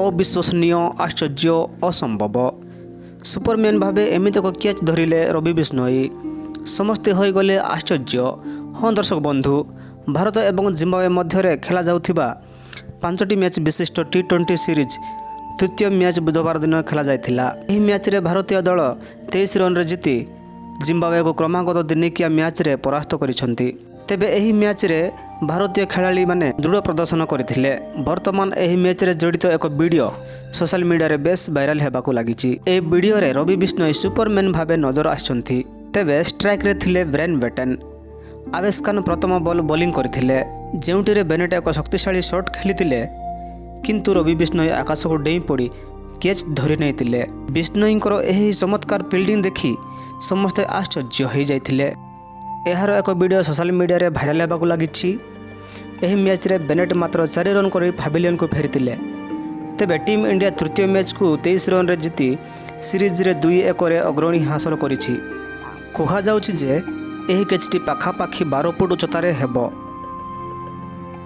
ଅବିଶ୍ୱସନୀୟ, ଆଶ୍ଚର୍ଯ୍ୟ, ଅସମ୍ଭବ। ସୁପରମ୍ୟାନ୍ ଭାବେ ଏମିତି ଏକ କ୍ୟାଚ୍ ଧରିଲେ ରବି ବିଷ୍ଣୋଇ, ସମସ୍ତେ ହୋଇଗଲେ ଆଶ୍ଚର୍ଯ୍ୟ। ହଁ ଦର୍ଶକ ବନ୍ଧୁ, ଭାରତ ଏବଂ ଜିମ୍ବାୱେ ମଧ୍ୟରେ ଖେଳାଯାଉଥିବା 5ଟି ମ୍ୟାଚ୍ ବିଶିଷ୍ଟ ଟି-20 ସିରିଜ୍ ତୃତୀୟ ମ୍ୟାଚ୍ ବୁଧବାର ଦିନ ଖେଳାଯାଇଥିଲା। ଏହି ମ୍ୟାଚ୍ରେ ଭାରତୀୟ ଦଳ 23 ରନ୍ରେ ଜିତି ଜିମ୍ବାୱେକୁ କ୍ରମାଗତ ଦିନିକିଆ ମ୍ୟାଚ୍ରେ ପରାସ୍ତ କରିଛନ୍ତି। ତେବେ ଏହି ମ୍ୟାଚ୍ରେ ଭାରତୀୟ ଖେଳାଳିମାନେ ଦୃଢ଼ ପ୍ରଦର୍ଶନ କରିଥିଲେ। ବର୍ତ୍ତମାନ ଏହି ମ୍ୟାଚ୍ରେ ଜଡ଼ିତ ଏକ ଭିଡ଼ିଓ ସୋଶାଲ ମିଡ଼ିଆରେ ବେଶ୍ ଭାଇରାଲ ହେବାକୁ ଲାଗିଛି। ଏହି ଭିଡ଼ିଓରେ ରବି ବିଷ୍ଣୋଇ ସୁପରମ୍ୟାନ୍ ଭାବେ ନଜର ଆସିଛନ୍ତି। ତେବେ ଷ୍ଟ୍ରାଇକ୍ରେ ଥିଲେ ବ୍ରେନ୍ ବେଟେନ୍। ଆବେଶ ଖାନ ପ୍ରଥମ ବଲ୍ ବୋଲିଂ କରିଥିଲେ, ଯେଉଁଟିରେ ବେନେଟ୍ ଏକ ଶକ୍ତିଶାଳୀ ସଟ୍ ଖେଳିଥିଲେ, କିନ୍ତୁ ରବି ବିଷ୍ଣୋଇ ଆକାଶକୁ ଡେଇଁ ପଡ଼ି କ୍ୟାଚ୍ ଧରି ନେଇଥିଲେ। ବିଷ୍ଣୋଇଙ୍କର ଏହି ଚମତ୍କାର ଫିଲ୍ଡିଂ ଦେଖି ସମସ୍ତେ ଆଶ୍ଚର୍ଯ୍ୟ ହୋଇଯାଇଥିଲେ। ଏହାର ଏକ ଭିଡ଼ିଓ ସୋଶାଲ ମିଡ଼ିଆରେ ଭାଇରାଲ ହେବାକୁ ଲାଗିଛି। ଏହି ମ୍ୟାଚ୍ରେ ବେନେଟ୍ ମାତ୍ର 4 ରନ୍ କରି ପାଭିଲିୟନକୁ ଫେରିଥିଲେ। ତେବେ ଟିମ୍ ଇଣ୍ଡିଆ ତୃତୀୟ ମ୍ୟାଚ୍କୁ 23 ରନ୍ରେ ଜିତି ସିରିଜ୍ରେ 2-1ରେ ଅଗ୍ରଣୀ ହାସଲ କରିଛି। କୁହାଯାଉଛି ଯେ ଏହି କ୍ୟାଚ୍ଟି ପାଖାପାଖି 12 ଫୁଟ ଉଚ୍ଚତାରେ ହେବ।